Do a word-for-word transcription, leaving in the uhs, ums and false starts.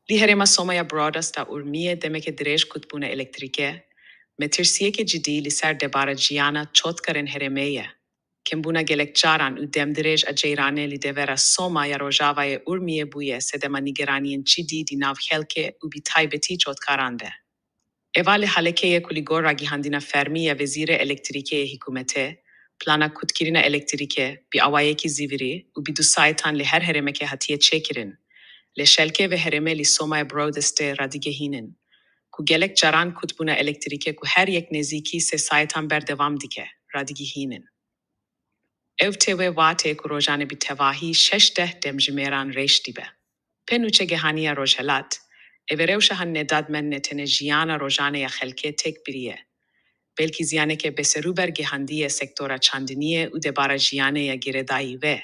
Li herêma Soma ya Broadust a Urmiyê demeke dirêj kutbûna elektrîkê, metirsiyeke cidî li ser debara jiyana çotkarên herêmê ye. Kembûna gelek caran û demdirêj a ceyranê li devera Soma ya rojavayê Urmiyê bûye sedema nîgeraniyên cidî di nav xelkê û bi taybetî çotkaran de. Eva li halekê ye ku li gor ragihandina fermî ya Wezîrê Elektrîkê yê hikûmetê, plana kutkirina elektrîkê bi awayekî zîvirî û bi du saetan li her herêmekê hatiye çêkirin. Lê xelkê vê herêmê li Somaya Broadustê radigihînin ku gelek caran kutbûna elektrîkê ku her yek nêzîkî sê saetan berdewam dike, radigihînin. Ew tê wê watê ku rojane bi tevahî şeş deh demjimêran rêş dibe. Pê nûçegehaniya Rojhelat, eve rewşa han nedadmend ne tenê jiyana rojane ya xelkê têk biriye, belkî ziyaneke beserûber gihandiye sektora çandiniyê û debara jiyanê ya girêdayî ve.